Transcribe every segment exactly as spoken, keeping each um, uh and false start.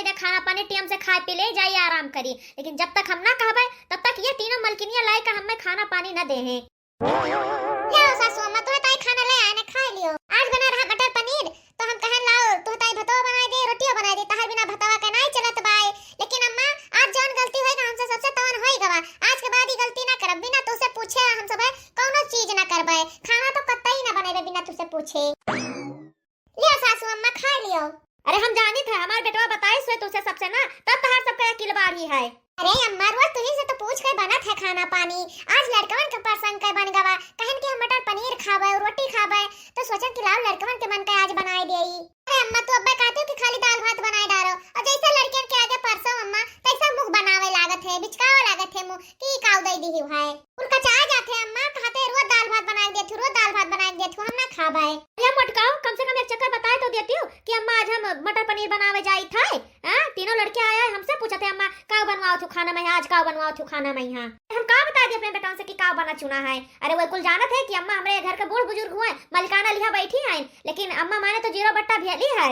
दे खाना पानी टेम से खाए पी ले जाई, आराम करी, लेकिन जब तक हम ना कहबे तब तक ये तीनों मलकिनिया लाई का हमें खाना पानी न दे हैं। ले सासू अम्मा, तोहे ताई खाना ले आए ने, खाए लियो। आज बना रहा मटर पनीर, तो हम कहन लाओ तोहे ताई भतवा बनाए दे, रोटियो बनाए दे, तहर बिना भतवा के नाई चलत बाए। लेकिन अम्मा, आज जौन गलती होई ना हमसे सबसे तवन होई गवा, आज के बाद ई गलती ना करब, बिना तुसे पूछे हम सब कौनो चीज ना करबे, खाना तो कतई ना बनेबे बिना तुसे पूछे। लियो सासू अम्मा, खा लियो। अरे हम जानित है, हमार बेटवा बताइस है तुसे सबसे ना, तब तहार सबका अकिल बाढ़ी है। अरे अम्मा, रोज तुही से तो पूछ के बनत है खाना पानी। आज लड़कवन के पसंद के बन गवा, कहन कि हम मटर पनीर खाबे, रोटी खाबे, तो सोचन कि लाओ लड़कवन के मन के आज बनाए देई। अरे अम्मा, तू अब्बे कहती हो कि खाली दाल भात बनाए डारो, और जैसे लड़कियन के आगे परसो अम्मा, तैसा मुंह बनावे लागत है, बिचकावे लागत है मुंह कि काऊ दे दी है। उनका चाह जाते अम्मा, कहते रोज दाल भात बनाए देती हूँ, रोज दाल भात बनाए देती हूँ, हम ना खाबे। अरे मोटकाऊ, कम से कम एक चक्कर बताए तो देती हूँ कि अम्मा आज हम मटर पनीर बनावे जाई थे। हाँ, तीनों लड़के आए हैं, हमसे पूछत है, "अम्मा, का बनवाओ थू खाना में, आज का बनवाओ थू खाना में यहाँ?" हम का बता दे अपने बेटवा से कि का बना चुना है? अरे वो कुल जानत है कि अम्मा हमरे घर के बूढ़ बुजुर्ग हुए, मलिकाना लिहा बैठी हैं, लेकिन अम्मा माने तो जीरो बट्टा भेली है।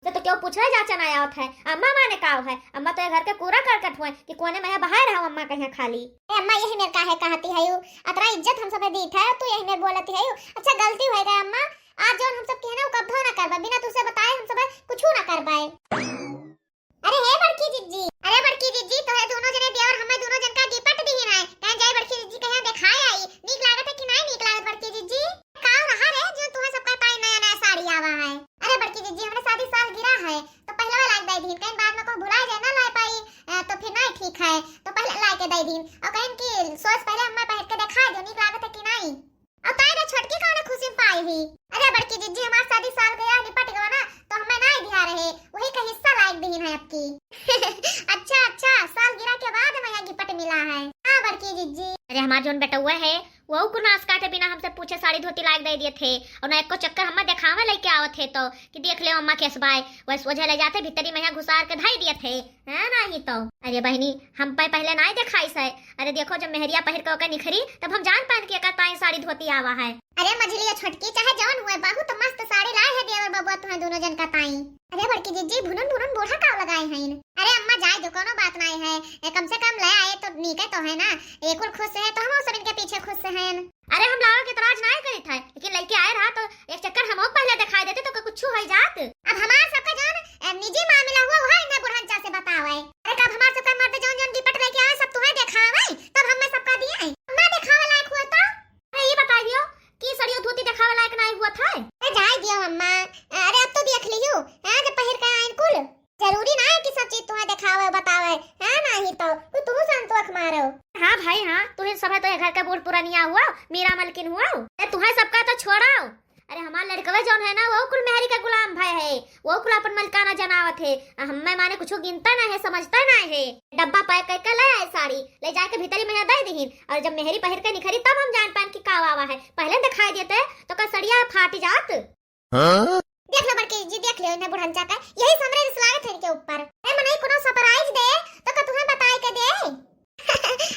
से तो क्यों पूछे जाचे ना आवत है, अम्मा माने का है? अम्मा तो ये घर के कूड़ा करकट हुए कि कोने में है, बाहर रहो अम्मा कहीं खाली। ए अम्मा, यही मेर काहे कहती है यू? अतरा इज्जत हम सब दीत है, तू यही मेर बोलती है यू। अच्छा, गलती हो गई अम्मा, आज जौन हम सब कहना वो कब्बो ना करबा, बिना तुसे बताए हम सब कुछ ना करबाए। अरे हे बड़की जिज्जी, अरे बड़की जिज्जी, तोहे दोनों जने देवर हमें दोनों जन का गिपट दी है, कहीं जाए बड़की जिज्जी कहीं दिखाए आई, नीक लागत है कि नहीं नीक लागत बड़की जिज्जी? का रहा रे जो तुहे सबका ताई नया नया साड़ी आवा है? अरे बड़की जिज्जी, हमरे शादी साल गिरा है, तो पहले लाग दे दीन, कहीं बाद में कोई भुला जाए ना ला पाई, अ, तो फिर नहीं ठीक है, तो पहले ला के दे दीन। और कहीं कि सोच पहले हमें पहन के दिखा दो, नीक लागत है कि नहीं? और ताई रे छोटकी कौन खुशी में पाई ही? अरे बड़की जिज्जी, हमार शादी साल गया निपट गवा ना, तो हमें नहीं दिया रहे, वही का हिस्सा लाग दीन है आपकी। अच्छा अच्छा, साल गिरा के बाद हमें यहाँ गिफ्ट मिला है। हाँ बड़की जिज्जी। अरे हमार जोन बेटौआ है, वो कुल नाश काटे बिना हमसे पूछे साड़ी धोती लाग दे दिए थे, और ना एको चक्कर हमें देखावे लेके आवत है तो कि देख ले अम्मा केस बाय, वह सोझे ले जाते भीतरी में यहाँ घुसार के धाई दिए थे। है नहीं तो। अरे बहनी, हम पे पहले नहीं देखाई से। अरे देखो, जब मेहरिया पहिर के ओकर निखरी, तब हम जान पान कि एकर ताई साड़ी धोती आवा है। अरे मझली या छोटकी, चाहे जवन हुए, बहुत मस्त साड़ी लाए है देवर बबुआ तुम्हें दोनों जन का ताई। अरे बड़की जिज्जी, भुनुन भुनुन बूढ़ा का लगाए हैं? अरे अम्मा, जाए दो, कोनो बात नहीं है। ए, कम से कम ले आए तो नीके तो है ना, ये कुल खुश है तो हम सब इनके पीछे खुश हैं। अरे हम लावा के एतराज नाय करित है, लेकिन लइके आए रहा तो एक चक्कर हमहू पहले दिखाई देते तो का कुछ हो जात। अब हमार सबका जौन, अ, निजी मामला हुआ, वह इन्हें बुढ़न चा से बतावे। अरे कब हमार सबका मर्द जौन जौन गिपट लेके आवे, सब तुम्हें देखावे, तब हमें सबका दिए। ना देखावे लायक हुआ तो? अरे ये बताइयो कि सड़ियो धोती देखावे लायक नाय हुआ था? अरे जाए दियो अम्मा, अरे अब तो देख लियो, हाँ, जब पहिर के आइन कुल। जरूरी ना है कि सब चीज तुम्हें देखावे, बतावे, है ना? ही तो, तो तुम संतोष मारो। हाँ भाई, हाँ, तुम्हें सब है तो ये घर का बूढ़ पुरानिया हुआ, मीरा मलकिन हुआ, ए, तुम्हें सबका तो छोड़ो। अरे हमार लड़कवे जौन है ना, वो कुल मेहरी का गुलाम भय है, वो कुल अपन मलकाना जनावत है। आ, हमें माने कुछ गिनता ना है, समझता ना है। डब्बा पैक करके ले आए साड़ी, ले जाके भीतरी में दे दीहिन, और जब मेहरी पहिर के निखरी तब हम जान पान कि का आवा है। पहले दिखाई देते तो का सड़िया फाट जात। हाँ? देख लो बड़की जी, देख लो इन्हें बुढ़न चाका, यही से हमरे रिस लागत है इनके ऊपर। अरे मनई कोनो सरप्राइज दे तो का तुम्हें बताए के दे?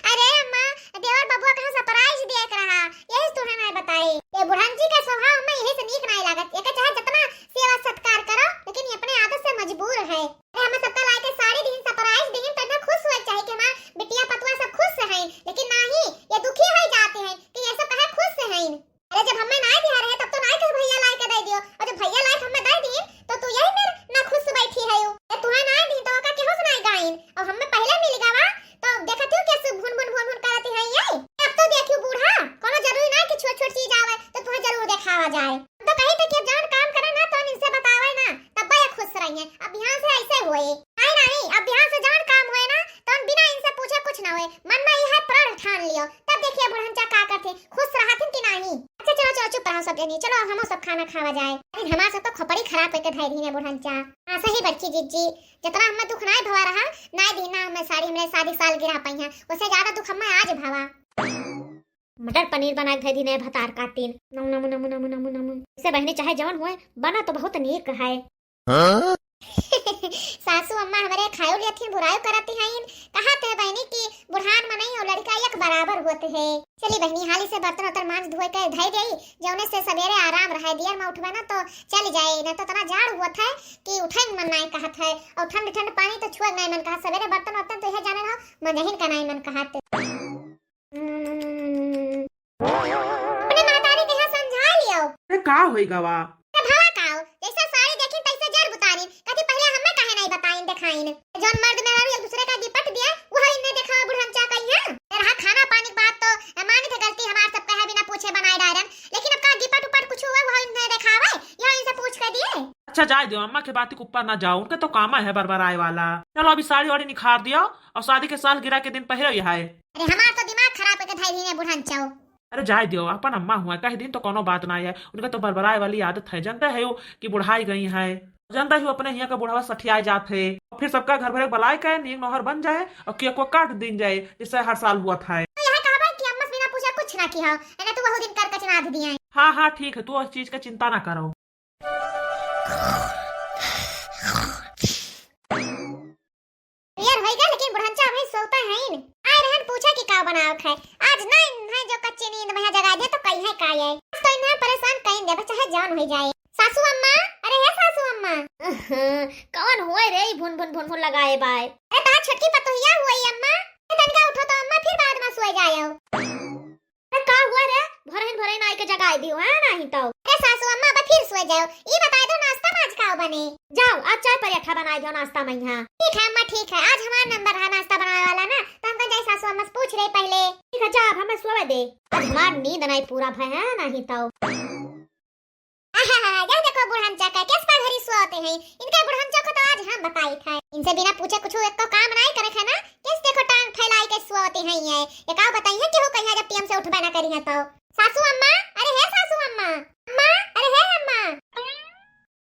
अरे अम्मा, देवर बबुआ कहाँ सरप्राइज दिए के रहा, यही से तुम्हें नहीं बताई। ये बुढ़न जी का स्वभाव हमें यही से नीक नहीं लागत। ये चाहे जितना सेवा सत्कार करो, लेकिन ये अपने आदत से मजबूर है। अरे हमें सबका लाए के साड़ी दीन, सरप्राइज दीन, तो इतना खुश हुए चाहिए कि हमार बिटिया पतुआ सब खुश हैं, लेकिन नहीं, ये दुखी हो जाते हैं कि ये सब कहे खुश हैं। अरे जब हमें नाय दिया रहे तब तो नाय कहे भैया लाए के दे दियो, और जब भैया लाए के हमें दे दिए तो तू यही मेर ना खुश बैठी है। ये तुम्हें नाय दी तो का केहू से नाय गाइन, और हमें पहले मिल गवा तो देखत हो कैसे भुन भुन भुन भुन करती है ये। अब तो देखियो बूढ़ा, कोनो जरूरी ना कि छोट छोट चीज आवे तो तुम्हें जरूर दिखावा जाए। तो कही तो कि अब जौन काम करे ना तो इनसे बतावे ना, तब ये खुश रहिए। अब यहाँ से ऐसे होए, नहीं नहीं, अब यहाँ से जौन काम होए ना तो बिना इनसे पूछे कुछ ना होए। मन में यह प्रण ठान लियो, तब देखिए बुढ़न चा का करते, खुश रहथिन कि नाही। अच्छा चलो चलो चुप रहो सब जनी, चलो अब हमो सब खाना खावा जाए। अरे हमार सब तो खोपड़ी खराब होके धैर ही है बुढ़न चा। हाँ सही बड़की जिज्जी, जितना हमें दुख नाय भवा रहा, नाय दीना हमें साड़ी हमरे शादी साल गिरा पाई है, उससे ज्यादा दुख हमें आज भवा। मटर पनीर बना के धै दीने भतार काटिन। नम नम नम नम नम नम। इसे बहनी चाहे जवन हुए, बना तो बहुत नीक है। हाँ? सासू अम्मा हमरे खायो लेथिन, बुरायो करती हईन। कहत है बहिनी कि बुढ़ान मनई और लड़का एक बराबर होत है। चली बहिनी, हाली से बर्तन उर्तन मांज धोए के धई देई, जौने से सवेरे आराम रहे। दियर में उठबे ना तो चल जाए, ना तो इतना जाड़ होत है कि उठे मन नाई कहत है, और ठंड ठंड पानी तो छुए नाई मन कहत। सवेरे बर्तन उर्तन तो यह जाने रहो, मंजहिन का नाई मन कहत। हम्म। अपने महतारी के यहाँ समझा लियो। अरे का होई गवा? अरे भवा का हो? जैसे साड़ी देखी तैसे जर बुतानी। कथी पहले हमें काहे नहीं बताइन देखाइन? जौन मर्द मेहरारू एक दूसरे का गिपट दिया, वह इन्हें देखावा बुढ़न चा कही है। अरे हाँ, खाना पानी के बात तो मानित है गलती हमार, सब कहे बिना पूछे बनाए डायरन। लेकिन अब का गिपट उपट कुछ हुआ, वह इन्हें देखावे, यह इनसे पूछ के दिए। अच्छा जाए दियो, अम्मा के बात के ऊपर ना जाओ, उनके तो काम है बरबराए वाला। चलो अभी साड़ी वाड़ी निखार दियो और शादी के सालगिरह के दिन पहले यह है। अरे हमार तो दिमाग खराब करके धइली ने बुढ़न चाओ। अरे जाए दियो, अपन अम्मा हुआ, कह दिन तो कोनो बात ना है। उनका तो बरबराए वाली आदत है, जानते है वो कि बुढ़ाई गई है। जानते हो अपने हियाँ का बुढ़ावा सठियाए जात है, और फिर सबका घर भरे बलाए के नीक नौहर बन जाए और केक को काट दिन जाए, जैसे हर साल हुआ था। तो यह कहबे कि अम्मा से बिना पूछे कुछ ना किया, है ना, तू वहु दिन कर कचना दे दिया। हाँ हाँ ठीक है, तू उस चीज का चिंता ना करो। यार होई गया, लेकिन बुढ़नचा अभी सोता है इन। आए रहन पूछा कि का बनावत है। आज ना इन्हें जो कच्ची नींद में जगा दे तो कही है का ये। आज तो इन्हें परेशान कहीं दे, चाहे जान हो जाए। सासू अम्मा, अरे हे सासू अम्मा। कौन हुए रे ई भुन भुन भुन भुन लगाए बाय? अरे तार छोटकी पतोहिया हुई अम्मा। ए, तनिका उठो तो अम्मा, फिर बाद में सोए जायो। अरे का हुआ रे? भोरहिन भोरहिन आई के जगाए दियो, है नाही तो। अरे सासू अम्मा, अब फिर सोए जाओ। ई बताए दो नाश्ता में आज का बने? जाओ, आज चाय पराठा बनाए दो नाश्ता में यहाँ। ठीक है अम्मा, ठीक है। आज हमारा नंबर है नाश्ता बनावे वाला ना, तो हम कहीं जाए सासू अम्मा से पूछ रहे पहले। ठीक है, जा अब हमें सोवे दे। आज हमार नींद नहीं पूरा भय है नाही तो। आहा, जा देखो बुढ़नचा का, केस पा घरी सोते हैं। इनका बुढ़नचा को तो आज हम बताई था। इनसे बिना पूछे कुछ एक तो काम नहीं करे है ना। केस देखो टांग फैलाई के सोते हैं ये। ये का बताई है कि हो कहीं जब टीएम से उठबे ना करी है तो। सासू अम्मा, अरे हे सासू अम्मा। अम्मा, अरे हे अम्मा।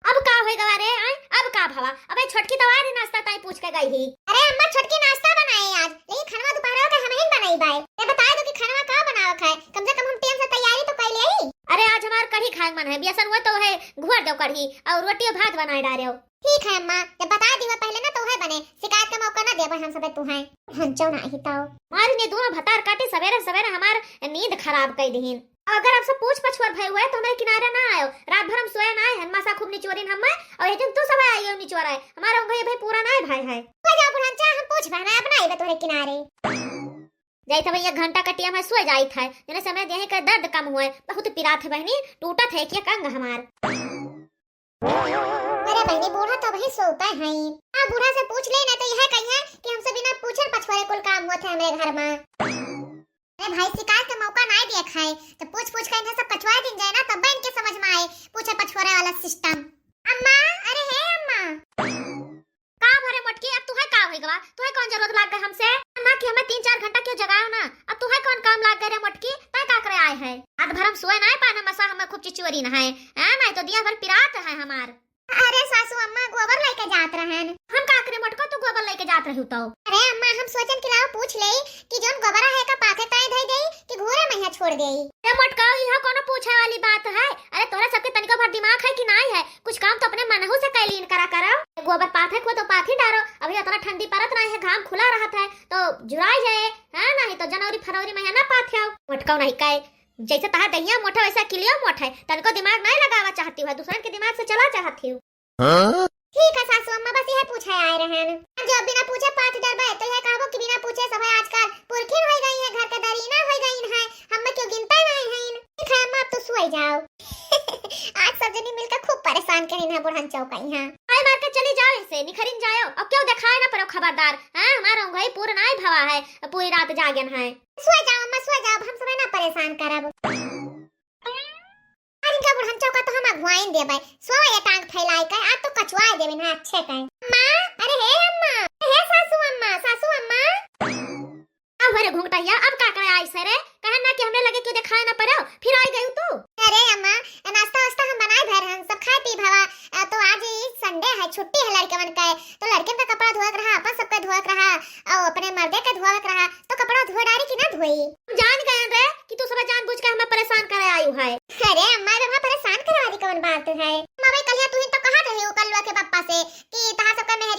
अब का होई गवा रे, आय? अब का भवा? अबे छोटकी तो आ रही नाश्ता ताई पूछ के गई ही। अरे अम्मा, छोटकी नाश्ता बनाए आज, लेकिन खानवा दोपहर के हम ही बनाई बाय। ये बताए दो कि खानवा का बनावक है, कम से कम हम टेम से तैयारी तो कर ले ही। अरे आज हमार कढ़ी खाए मन है, बेसन हुआ तो है घुआर दो कढ़ी और रोटी और भात बनाए डारे हो। ठीक है अम्मा, जब बता दी पहले ना तो है बने, शिकायत का मौका ना देबे हम सबे तू है। हंचो ना ही तो। मारी ने दोनों भतार काटे सवेरे सवेरे हमार नींद खराब कर दीन। अगर आपसे पूछ पछुआर भय हुआ है तो हमारे किनारे ना आयो। रात भर हम सोए ना है, हमासा खूब निचोरिन हम, और ये दिन तू सब आयो निचोर है। हमारा भाई भाई पूरा ना है भाई है। हो जा बुढ़नचा, हम पूछ बहना अपना आइबे तोरे किनारे। जाइत है भैया, घंटा का टिया में सोए जाइत है, जने समय देहे का दर्द कम हुए, बहुत पिरात है बहनी, टूटत है कि कंग हमार। अरे बहनी, बूढ़ा तो अबही सोता है। हाँ, बूढ़ा से पूछ ले ना तो यह कहिए कि हमसे बिना पूछे पछुआरे कुल काम होत है हमरे घर में। अरे भाई, शिकायत का मौका ना दिया खाए, तो पूछ पूछ के इन्हें सब कचवा दिन जाए ना, तब इनके समझ में आए पूछे पछुआरे वाला सिस्टम। अम्मा, अरे हे अम्मा। का भरे मोटकी, अब तुहे का होई गवा? तुहे कौन जरूरत लाग गए हमसे? अम्मा कि हमें तीन चार घंटा क्यों जगायो ना? अब तुहे कौन काम लाग गए रे मोटकी? तय का करे आए है? रात भर हम सोए ना पाए, मसा हमें खूब चिचुअरी नहाए। हाँ, नहीं तो दिया भर पिरात है हमार। अरे सासू अम्मा, गोबर लेके जात रहन। हम का करे मोटको, तू गोबर लेके जात रहू तो? अरे अम्मा, हम सोचन कि लाओ पूछ लेई कि जौन गोबरा है का पाथे ताई धई देई कि घूरे मैया छोड़ देई। अरे मोटको, इहो कोनो पूछे वाली बात है? अरे तोहरा सबके तनिको भर दिमाग है कि नाई है? कुछ काम तो अपने मनहू से कैलीन करा करो। गोबर पाथे खो तो पाथी डारो, अभी इतना ठंडी परत नाई है, घाम खुला रहत है तो जुराई जाए, हाँ, नहीं तो जनवरी फरवरी में है ना पाथे आओ। मोटको नहीं कहे, जैसे तहार दहिया मोटा वैसे अकिलियो मोटा है, तनको दिमाग नहीं लगावा चाहती हो, दूसरन के दिमाग से चला चाहती हो। हाँ? ठीक है सासू अम्मा, बस यह पूछे आए रहन। अब जो बिना पूछे पाथ डरबे तो यह कहबो कि बिना पूछे सब है आजकल पुरखिन हो गई है, घर के दरीना हो गई है, हम में क्यों गिनता नहीं है। ठीक है अम्मा, अब तो सोए जाओ। आज सब जनी मिलकर खूब परेशान करिन है बुढ़न चौकई है। आए मार के चली जाओ इनसे, निखरिन जाओ, अब क्यों दिखाए ना परो खबरदार। हाँ, हमारा उंगई पूरा ना भवा है, पूरी रात जागन है। सोए जाओ अम्मा, सोए जाओ, अब हम सब ना परेशान करब। आज इनका बुढ़न चौका तो हम अगुवाइन देबै। सोए ये टांग फैलाए के, आज तो कचुआए देबै ना अच्छे के। अम्मा, अरे हे अम्मा, अरे हे सासू अम्मा, सासू अम्मा। अब हरे घुंघटैया, अब का करे आई से रे? कहन ना कि हमरे लगे क्यों दिखाए ना पड़ो, फिर आई गई तू। अरे अम्मा, नाश्ता वास्ता हम बनाए धर हन, सब खाए पी भवा। अ, तो आज ई संडे है, छुट्टी है लड़के मन के, तो लड़के का कपड़ा धोवत रहा, अपन सबके धोवत रहा, और अपने मर्दे के धोवत रहा, तो कपड़ा धोए डारी कि ना धोई? हम जान गए रे कि तू सब जानबूझ के हमें परेशान करे आयु है। अरे अम्मा, रे अम्मा, परेशान करे वाली कौन बात है? अम्मा भाई, कल तू ही तो कहा रही हो कल्लुआ के पापा से कि तहार सबका मेहर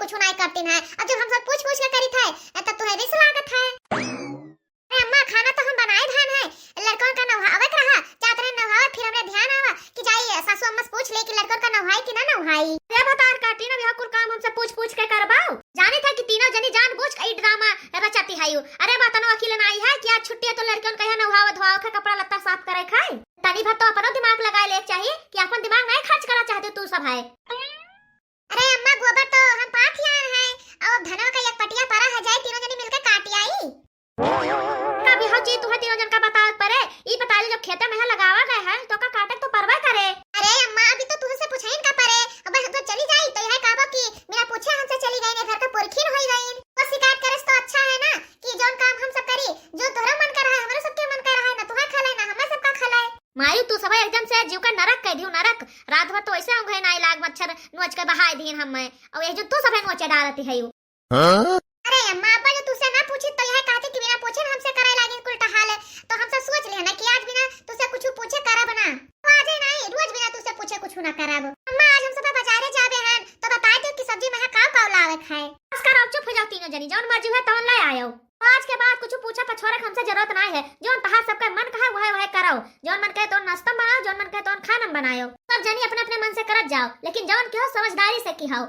कुछ नाई करतीन है। अब जब हम सब पूछ पूछ के करी थे, तब तुहे रिस लागत है। अरे अम्मा, खाना तो हम बनाए धान है, लड़कन का नहावे के रहा, जात रहे नहावे, फिर हमरे ध्यान आवा कि जाई सासू अम्मा से पूछ ले कि लड़कन का नहाई कि ना नहाई। अरे भतार काटी ना, यह कुल काम हमसे पूछ पूछ के करबाओ। जानी था कि तीनों जनी जानबूझ के ई ड्रामा रचती है यू। अरे बा तनो अकेले ना आई है कि आज छुट्टी है तो लड़कन का यहाँ नहावे धोआवे के, कपड़ा लत्ता साफ करे खाए। तनी भर तो अपनो दिमाग लगाए ले चाहिए कि अपन दिमाग नहीं खर्च करा चाहते तू सब है। अरे अम्मा, गोबर तो हम पाथ ही आन है, और धनवा का एक पटिया परा है, जाई तीनों जनी मिलके काट आई। का बिहाव जी, तुहे तीनों जन का बतावे परे? ई बताई, जब खेते में लगावा गए है, तो का काटे तो परबे करे। अरे अम्मा, अभी तो तुमसे पूछेन का परे, अब हम तो चली जाई, तो यह कहबो कि बिना पूछे हमसे चली गई, घर का पुरखिन होई गई। तो शिकायत करे से तो अच्छा है ना कि जौन काम हम सब करी, जो तोहरा मन कर रहा है, हमरे सबके मन कर रहा है, ना तुहे खले, ना हमरे सबका खले। मायू, तू सब एकदम से जीव का नरक कह दियो, नरक। रात भर तो ऐसे औंघे नाई लाग मच्छर नोच के बहाय दीन हम, और ये जो तू सब नोचे डालती है यू। हाँ? अरे अम्मा, अब्बा जो तुसे ना पूछी तो यह कहती कि बिना पूछे हमसे करे लागे कुल टहाल है। तो हम सब सोच लिया ना कि आज बिना तुसे कुछ पूछे करब ना। तो आज ही नहीं, रोज बिना तुसे पूछे कुछ ना करब। अम्मा, आज हम सब बाजारे जाबे हैं, तो बताए दो कि सब्जी में काव काव लावे खाए। बस करो, चुप हो जाओ तीनों जनी, जौन मर्जी हुए तौन ले आयो। आज के बाद कुछ पूछा पछोरे के हमसे जरूरत नहीं है। जौन तहार सबका मन कहे वह वह करो। जौन मन कहे तौन नाश्ता बनाओ, जौन मन कहे तौन खाना बनाओ। सब जनी अपने अपने मन से करत जाओ, लेकिन जौन किहो समझदारी से किहो।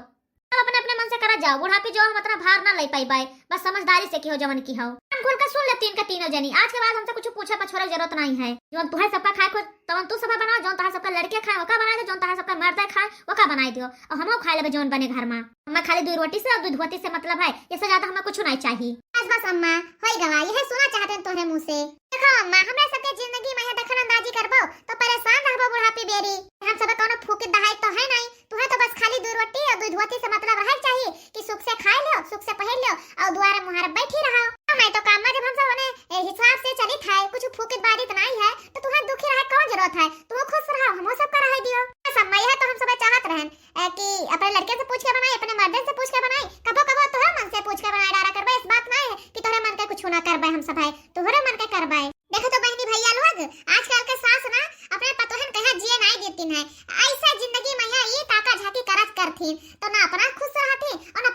सब अपने अपने मन से करत जाओ, बुढ़ापे जो हम अतना भार ना ले पाई बाय, बस समझदारी से किहो जवन किहो। कान खोल के सुन ले तीन के तीनों जनी, आज के बाद हमसे कुछ पूछे पछोरे के जरूरत नहीं है। जौन तुहे सबका खाए को तवन तू सब बनाओ, जौन तहार सबका लड़के खाए ओका बनाए दो, जौन तहार सबका मर्दे खाए ओका बनाए दियो, और हमहू खाए लेबे जौन बने घर में। हमें खाली दो रोटी से और दो धोती से मतलब है, इससे ज्यादा हमें कुछ नहीं चाहिए। बस बस अम्मा, होई गवा, यह सुना चाहते हैं तोहरे मुंह से। देखो अम्मा, हमरा सबके जिंदगी में यह दखल अंदाजी करबो तो परेशान रहबो बुढ़ापी बेरी। हम सब कोनो फूकित दहाई तो है नहीं, तुहे तो बस खाली दो रोटी और दो धोती से मतलब रहे चाहिए कि सुख से खाए लो, सुख से पहन लो और दुआरे मुहारे बैठी रहो। हमें तो काम में जब हम सब अपने, ए, हिसाब से चली था, कुछ फूकित बारित नहीं है, तो तुहे दुखी रहे कौन जरूरत है? तू खुश रहो, हमहू सबका रहे दियो। बस अम्मा, यह तो हम सब चाहत रहन, ए, कि अपने लड़के से पूछ के बनाई, अपने मर्दन से पूछ के बनाई, कबो कबो तोहरे मन से पूछ के बनाई डारा करबे। इस बात नहीं है कि तोहरे मन के कुछ ना करबे हम सब है, तोहरे मन के करबे। देखो तो बहनी भैया लोग, आजकल के सास ना अपने पतोहन कहाँ जिए नहीं देतीन है। ऐसा जिंदगी में यहाँ ये ताका झाकी करत करथीन, तो ना अपना खुश रहथीन और